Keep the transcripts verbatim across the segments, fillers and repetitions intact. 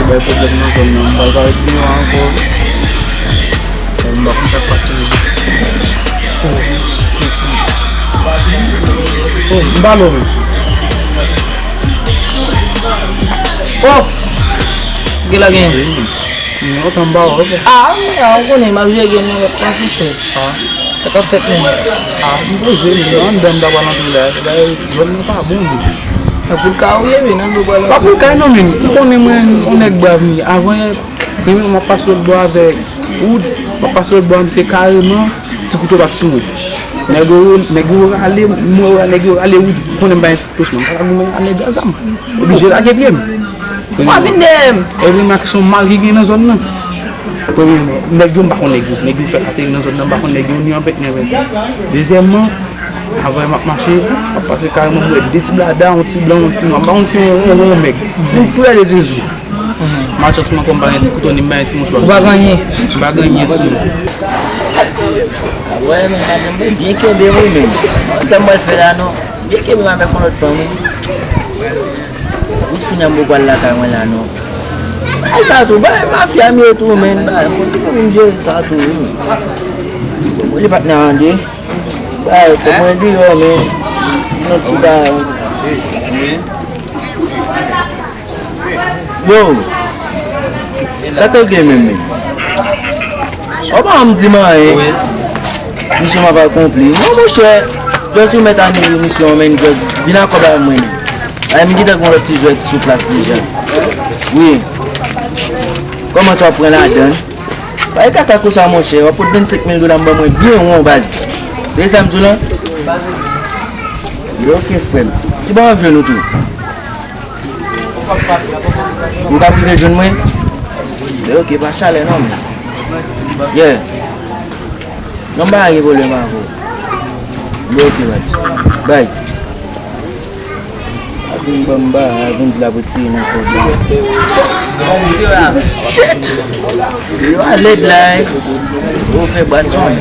Bay pwoblèm nan zòn nan, m pral parèt deyò ankò. M pa konn sa k pase. Oh, m pa lò menm. Oh! Gen la gen. Otan m pa wè. Ah, ah, ou konnen, m ap jwe game nan lòt fason, frè. Ah. Sa k ap fèt menm? Ah, m poze menm, nan anndan m ta pral antre la. Dayè, zòn nan pa bon menm. Nan poul kay ou ye, men nan do pral antre. Pa poul kay non menm. Ou konnen mwen, yon nèg brav m ye. Avan yè, premyèman, m ap pase lòt bò avèk Wood. M ap pase lòt bò a, misye kareman, ti kouto bat sou mwen. Nèg yo, nèg yo rale, m wè nèg yo rale Wood. Ou konnen m pa gen ti kouto sou mwen. M pa ka goumen ak nèg a zam. Oblije lage pye m. Premyèman. Epi m ak son mal ki gen nan zòn nan. Premyèman, nèg yo, m pa konn nèg yo. Nèg yo fèk ateri nan zòn nan, m pa konn nèg yo, ni anpèt, ni anpèt. Dezyèmman, avan m ap mache, m ap pase kareman, m wè de ti blada, yon ti blan, yon ti nwa. M pa konn si yon, yon, yon mèg. Nou toulède te sou. Malchans mwen, kòm m pa gen ti kouto, ni m pa gen ti mouchwa. Ou pa gen anyen? M pa gen anyen sou mwen. Ah, wè, men, men, men, byen kenbe, wi, men. Sa m pral fè la, non? Byen kenbe m avèk yon lòt fanm, wi. Jis kounye a m poko al lakay mwen la non. Bagay sa tou, bagay mafya m ye tou, men. Bagay, mwen tou pou m jere sa tou, wi. Mwen li patnè an de. Bagay, kòm mwen deyò, men. Yon ti bagay. Yo! Sa k gen menm, men? Ou pa janm di m anyen. Wi. Misyon m ap akonpli. Non, monchè. Just ou mèt anile misyon an, men just vin ak kòb la ban mwen, men. Ay, m gentan gen yon lòt ti jwèt sou plas deja. Wi. Kòman sa w ap pran ladan l? Bay kaka konsa, monchè. W ap pot vennsenk mil dola m ban mwen byen won, baz. Se sa m di w lan? Yo, oke, frè m. Ki bò w ap jwenn ou tou? Ou ka rive jwenn mwen? Byen, oke, pa chalè non, men. Yeah. Non, m pa gen pwoblèm avè w. Byen, oke, baz. Bay. Sa vin ban m ba, vin di l ap retire nan kòb la. Shit! Yo a lèd la, eh. Yo fè bwa sou mwen.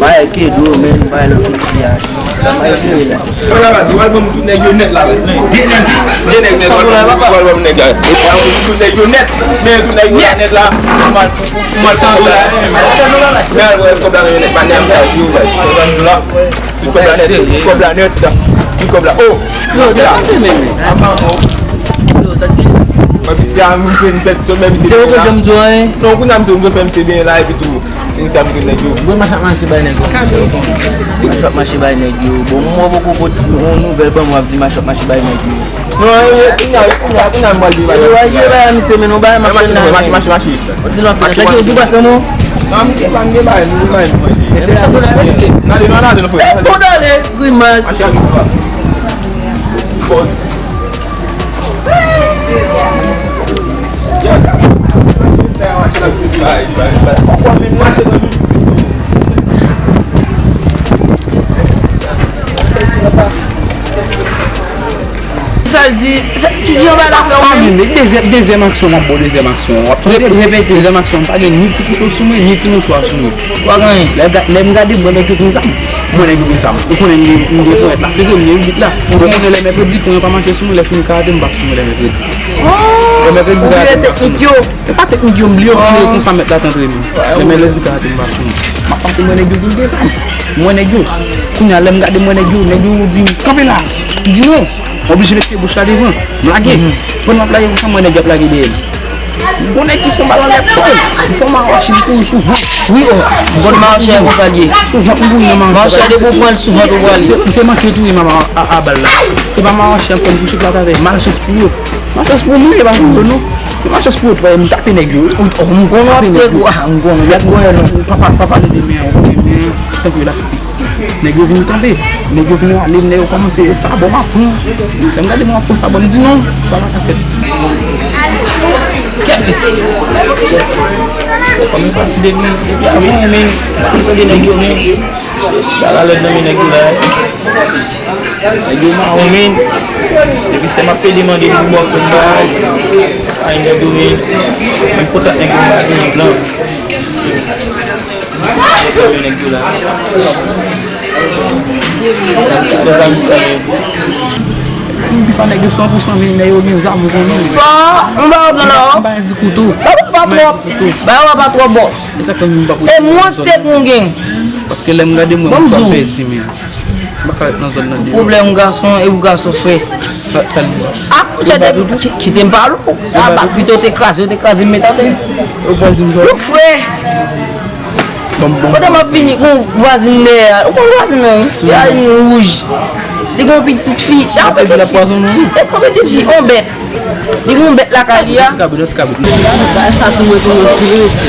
Bay Kedo, men, bay lòt piti a. Sa bay jere la. Sa la baz, yo pral ban m tout nèg yo nèt la, baz. De nèg, de nèg nèt, yo pral ban m, yo pral ban m nèg la. Yo pral ban m tout nèg yo nèt, men tout nèg yo la nèt la. Pou m al, pou, pou, pou m al san dola, eh. Men al wè kòb la nan yo nèt, pa nèg yo, baz. Senkant dola. Ki kòb la nèt, ki kòb la nèt. Ki kòb la, oh. Yo, sa pase menm. Yo, sa ki. Mwen piti a, mwen jwenn fèt, tout menm. Se ou ke janm di anyen? Non, kounye a, m di w, m fè m se byen la, epi tou. Se sa m jwenn nèg yo. Mwen, m ap mache bay nèg yo. M ap mache bay nèg yo. Bon, mwen poko pot yon nouvèl ban mwen ap di m ap mache bay nèg yo. Non, e, e, kounye a, kounye a, kounye a, m pral jwe bagay. Ou pral jwe bagay, misye, men nou bagay, mache, mache, mache. Ou di l anpil. Sa ki ou di pase mwen? Non, m gen pa, m gen bagay, m gen bagay. Mesye, sa pou la, mesye. N ale, non, n ale, non, frè. Bon, n ale, grimas. Sa l di, sa, ki jan bagay la fè w menm? Sa menm, dezyèm, dezyèm aksyon, m ap ba w dezyèm aksyon. W ap tande? Repete. Dezyèm aksyon, m pa gen ni ti kouto sou mwen, ni ti mouchwa sou mwen. Ou pa gen anyen. Lè, lè m gade, m wè nèg yo gen zam. M wè nèg yo gen zam. Ou konnen m gen, m gen ponyèt la. Se ke m gen bit la. Ou konnen lè mèkredi, ponyèt pa mache sou mwen, lè fini karate, m pa sou mwen lè mèkredi. Lè mèkredi, karate, m pa sou mwen. E pa teknik yo, m bliye, m bliye konsa mèt la t antre nou. Lè mèkredi, karate, m pa sou mwen. M ap pase, m wè nèg yo gen de zam. M wè nèg yo. Kounye a, lè m gade, m wè nèg yo, nèg yo di m, kanpe la. M di non. M oblije met pye bouch la devan. M lage. Pandan m ap lage konsa, m wè nèg yo ap lage dèyè m. Gon nèg ki fè yon bal anlè fò. M fè yon mawachi, li kouri sou vant. Wi, o. Bon, mawachi a konsa l ye. Sou vant, m kouri nan mawachi a. Mawachi a depi w pran l sou vant ou pran li. Se, se manke touye m a, a, a bal la. Se pa mawachi a m fè m touche plat avè. Malchans pou yo. Malchans pou mwen, e pa pou yo, non. Se malchans pou yo, m tape nèg yo. Ou, ou, m konnen w ap tire kou. Ah, m konnen w ap gonyen, non. Pa, pa, pa pale de men an, ou konnen men an tankou elastik. Nèg yo vin kanpe. Nèg yo vin rale m, nèg yo kòmanse sa, bon, m ap pran. Lè m gade, bon, m ap pran sa, bon, m di non, sa pa ka fèt. Kèt mesye. Kòm m pati depi, depi avan, men, m pa tande nèg yo, men, se bagay lòd nan men nèg yo la. Nèg yo mawon, men. Depi sè m ap pede mande pou bò fè m bagay. Ay, nèg yo, men. Menm kontak nèg yo, m pa gen blan. Nèg yo la. Nèg yo la. Pi fò nèg yo san pou san miliyonè, yo gen zam, ou konnen. San, m pa konprann non. M pa di kouto. Bagay pa twò, bagay pa twò bòs. E sa k fè m pa poze. E mwen te pou gen. Paske lè m gade mwen, m sot pèdi men. M pa ka ret nan zòn nan deyò. Pwoblèm gason e pou gason frè. Sa, sa li. A, monchè, kite m pale w. A, ba, pito te kraze, yo te kraze m met atè. Yo pral di m sa. Yo frè. Pandan m ap vini, gon vwazin dèyè a. Ou konn vwazin nan, wi? Li a yon wouj. Li gon pitit fi. Sa pitit fi. Li gon pitit fi, on bèt. Li gon bèt lakay li a. Bagay sa tou mwen tou mwen pi lwen se.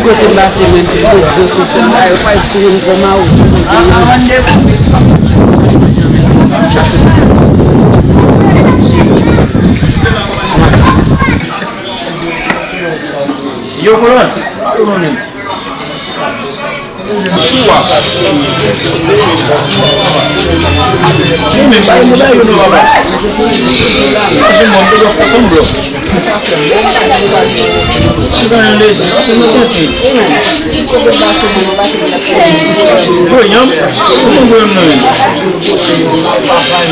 Kote m pase mwen tou mwen di yo sou sèn la, yo pa sou mwen kòman ou sou mwen gen nan. Chache ti. Yo, kolòn. Kou a. Ou menm pa yon bagay yo non, papa. Mwen se mwen, mwen fè konn blo. Mwen gen yon lezi, mwen gen yon tèt. Voye m, mwen voye m nan men.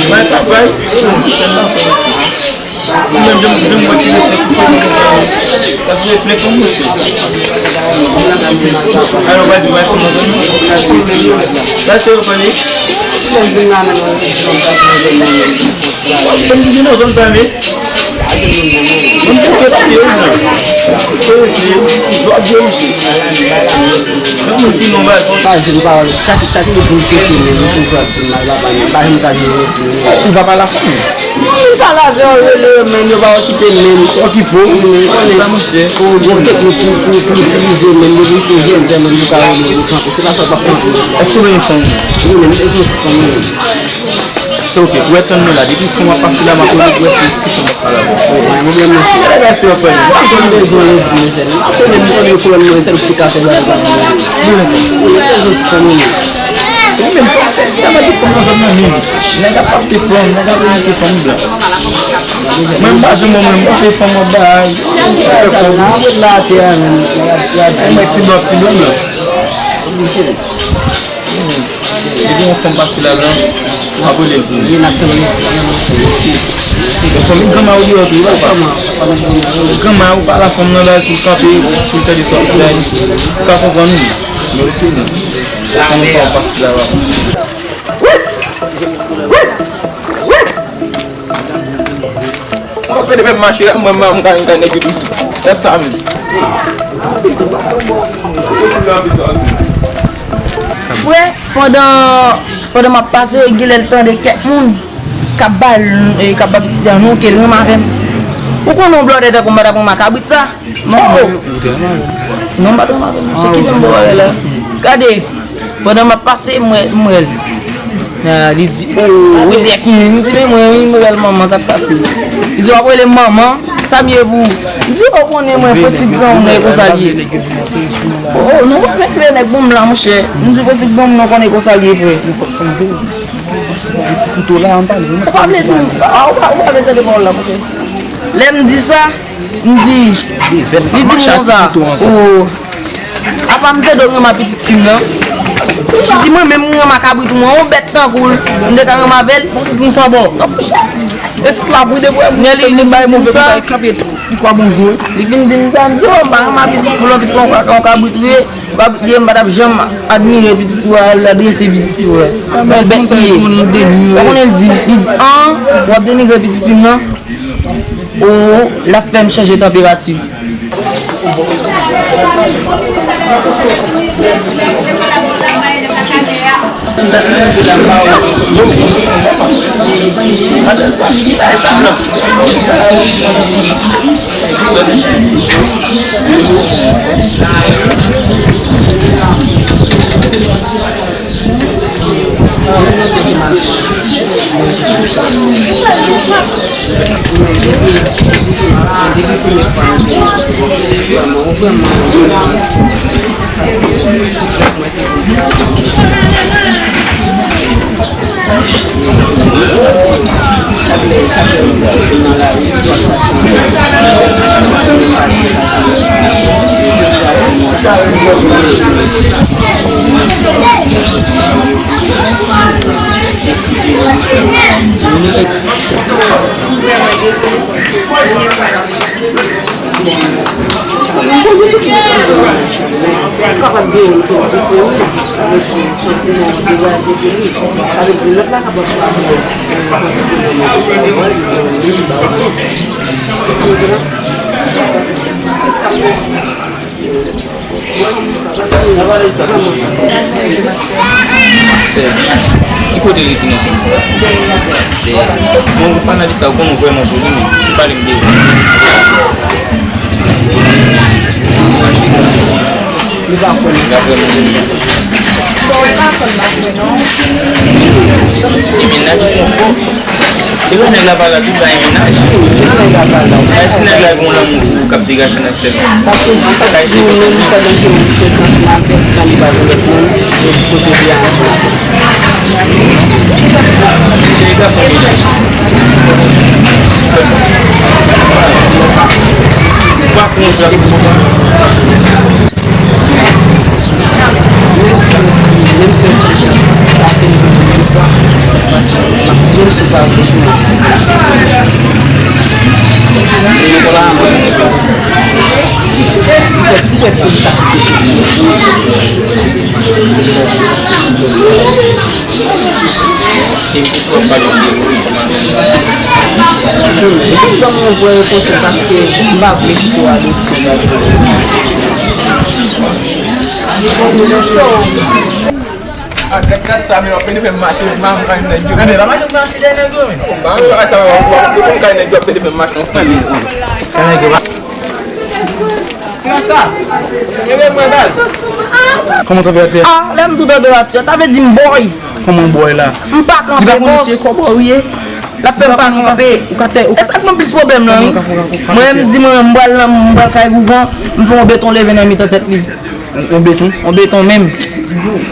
Mwen pa bay, mwen chèn nan fè. Ou menm, jan, jan m wè ti leson ti fanm nan, sa se plen fanm mesye. Alò, pa di, bay fanm nan zòn nan. Ba se yo pale. Fanm ki gen nan zòn sa, men. Mwen m te pase yo, non. Se, se, jwa di yo, mesye. Yon moun ki non, ba, sa se yon pawòl. Chak, chak moun di m tcheke, men, m toujou ap di m la, la, pa, pa janm ka jwe, di m. Ou pa pale a fanm? Moun pale avè w, rele yo menm, yo pa okipe menm. Okipe w? Wi, men konnen. Sa, monchè. Ou gon teknik pou, pou, pou itilize menm, depi se jèn, jèn menm, yo ka rele yo kanpe. Se pa sa w t ap kanpe. Èske w renmen fanm? Wi, men m bezwen ti fanm, wi. Te oke, pou w tann mwen la, depi fanm ap pase la, m ap rele w, se, se fanm ap pale avè w. Wi, pa gen pwoblèm, monchè. Gade, mèsi, anpil. Ou pa bezwen redi, monchè. Nan semèn, m konnen pwoblèm mwen, sèl ou ki ka fè bagay sa pou mwen. Wi, men. Ou bezwen ti fanm, wi. Ou menm, fò w fè travay de fanm nan zòn nan menm. Nèg ap pase fanm, nèg ap renike fanm blan. Mwen, m pa janm wè mwen, mwen se fanm ap bay. Fè kòb. Mwen ti blan, ti blan blan. Depi yon fanm pase la blan, m ap rele l pou li. Li n ap tann li ti blan. Yon fanm, granma ou deyò tou, wi, papa. Granma ou pa la fanm nan la ki kanpe, pou l tande sa w ap di a, li ka konprann ou. Men oke, non. Fanm pa w pase la, papa. Mwen pede fè m mache la, mwen, mwen, mwen ka, mwen ka nèg yo toujou. Tèt sa menm. Frè, pandan, pandan m ap pase, genlè l tande kèk moun k ap ba l, eh, k ap ba pitit la non, ke l renmen avè m. Ou konnen yon blòdè tankou m pa t ap renmen ak kabrit sa? Non, non. Non, m pa t renmen avè l, monchè. Kite m ba w bagay la. Gade. Pandan m ap pase, m wè, m wè l. Ah, li di, "Oh, wi, se ki?" M di, "Men mwen, wi, m wè l, manman, sa k pase?" Li di, "W ap rele m manman, sa m ye pou ou?" M di, "Oh, konnen mwen, prensip granmoun nan, e konsa l ye." Oh, oh, nou pa fè fè nèg bon m la, monchè. M di, "Prensip granmoun nan, konnen konsa l ye, frè." Ou pa vle di, ah, ou pa, ou pa vle tande pawòl la, monchè. Lè m di sa, M di, li di m konsa, "O, apa m tande w renmen ak pitit fi m nan?" M di, "Mwen menm, m renmen ak kabrit ou, mwen, yon bèt tankou l, m te ka renmen avè l?" Konsa bon. Esklav, wi, de vre. Nè li, li vin di m sa. Li vin di m sa, m di, "O, m pa renmen ak pitit fi w, pitit fi w, yon kabrit ou ye." Li pa, li, m pa t ap janm admire pitit ou a, l adrese pitit fi w la. Yon bèt li ye. Ou konnen l di, li di, "An, w ap denigre pitit fi m nan?" Ou l ap fè m chanje tanperati. So, m vrèman dezole. Mwen pa kapab genyen yon sòt de seri avèk yon santiman degaje de li. Sa vle di, lòt la kapab pa gen yon kantite de moun ki travay, ki gen yon minimòm de. Tout sa m bezwen. Ki kote li tounen sa? Dèyè. Bon, ou pa nan lista, ou konn ou vrèman joli, men se pa li m te wè. Li pa konn. Li pa vrèman joli. Bon, li pa konn m ap wè non. Li mennaj konfò. Depi nèg la pa la, tout bagay mennaj. Ay, si nèg la gen yon lanmou pou ou k ap degaje nan tèt ou. Sa k tou di, sa k tou di, pandan ke ou se sans maten, kanibal ou lòt moun, e kote li a ansanm avè w. Cheri gason mennaj. Ou pa konn sa pou sa. Menm si yo di, menm si yo di chans, pa fè l menm fwa, se fasil. Menm si w pa vle tou. Poutèt, poutèt pou sa. E m te twò pale de ou, kòman. Jis ban m yon vrè repons, paske m pa vle kite w ale pou se gad sa. A, gad, gad sa, men w ap pede fè m mache, m pa m kay nèg yo. Gade, la mache m mache dèyè nèg yo, men. Ba, w sa, w ap pede fè m mache, w ap pede fè m mache, w ap pede fè m mache. Kòman tanperati a? Ah, lè m di w tanperati a, sa vle di m bòy. Kòman bòy la? M pa kanpe, bòs. L ap fè m pa kanpe. E sa k ban m plis pwoblèm nan, wi. Mwen, m di mwen, m pral nan, m pral kay gougan, m fè yon beton leve nan mitan tèt li. Yon beton? Yon beton menm.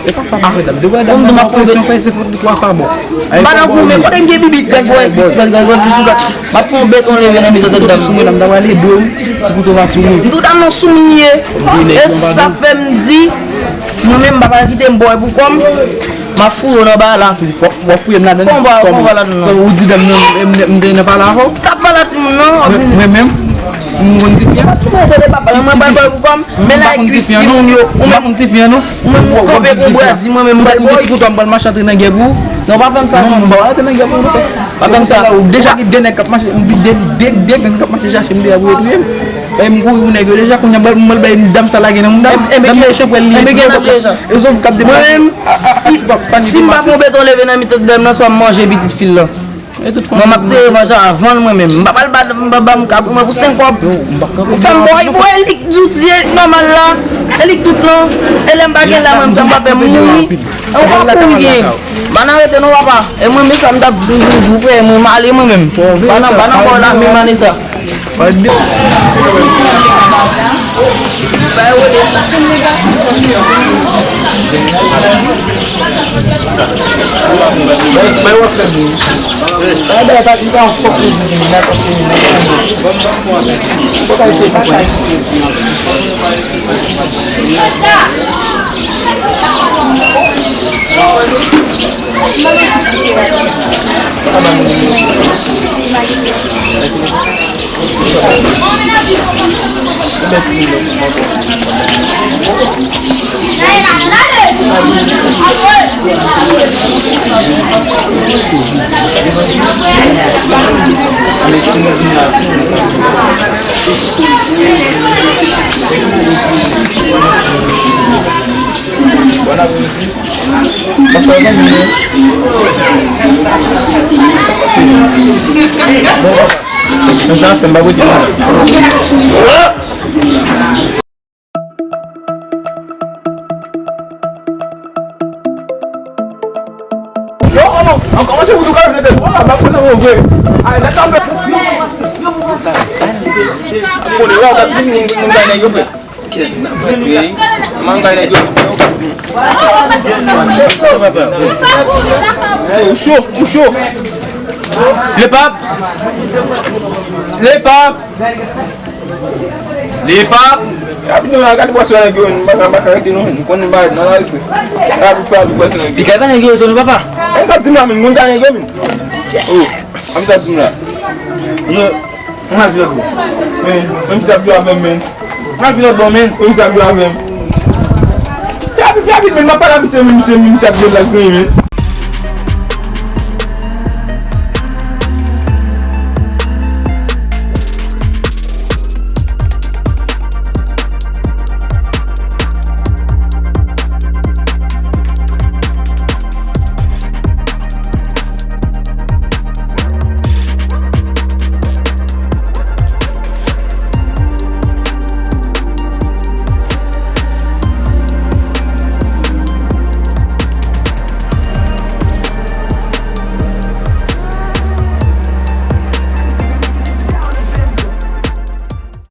E pa sa m ap fè, m di w ap fè yon presyon, fè se fout li twa sabò. M pa nan goumen, kote m gen bibit, gad, gad, gad, gad, gad, gad, gad, gad, m ap fè yon beton leve nan mitan tèt dam nan. Sou mwen la, m ta pral ede w, ti kouto va sou mwen. M tou dam nan sou m ye. E sa fè m di, mwen menm, m pa pral kite m bòy pou kò m. M ap fouye w nan bagay la tou. W ap fouye m ladan. Kòman, kòman ladan nan? Ou di dam nan, m, m, m te nan pale avè w. T ap pale a timoun nan. Mwen, mwen menm, m konn ti fi a. Mwen, mwen pral bòy pou kò m. Men la, kwis timoun yo. Ou menm, ou ti fi a, non? Ou menm, ou kanpe kon bradi, mwen menm, m pral bòy. Ti kouto a, m pral mache antre nan gè pou ou. Non, pa fè m sa, non. M pa pral antre nan gè pou ou, non. Pa fè m sa. Deja gen de nèg k ap mache, m di de, de, de gang k ap mache chache m deja pou yo touye m. E m kouri pou nèg yo deja, kounye a, m pral, m pral bay dam sa lage nan mouda m. Dam nan chanpwèl li. E zòt k ap deplase. Mwen menm, si, si m pa fè yon beton leve nan mitan dam nan, swa m manje pitit fi l lan. Mwen, m ap tire revanj avan l mwen menm. M pa pral ba, m pa ba m ka pou mwen pou senk kòb. Ou fè m bòy, bòy, e li k di w ti nòmal la. E li k tout lan. E lè m pa gen la, mwen, m sa m pa fè m mouri. E w pa kouri gen. Ba nan rete non, papa. E mwen, mesye, m t ap di w, frè, mwen, m ale mwen menm. Ba nan, ba nan bò la, menm ane sa. Bon apre midi. Pase zanmi nou. Bon, papa. Yon jan fè m pa bwete, madanm. Yo, kòman, kòman se pou nou ka rete? Wala, m ap konnen mwen vre. Ay, nèg sa, m konnen, wè, w t ap di moun, moun bay nèg yo vre. Kidnapè, wi. Mangay nèg yo, yo pa di. Yo, ou cho, ou cho. Lepap. Lepap. Lepap. Rapid non la, gade bwasyon nèg yo, men, m pa ka, m pa ka rete non, men. M konnen bagay nan lari, frè. Rapid, frè, rapid, bwasyon nèg yo. Li ka pa nèg yo, tou, papa. Menm sa k di m la, men, moun ka nèg yo, men. Oh, menm sa k di m la. Yo, m al vin lòt bò. Men, menm sa k di avè m, men. M al vin lòt bò, men. Menm sa k di avè m. Fè rapid, fè rapid, men, m ap pale a misye, men, misye, misye ap jwenn la, men.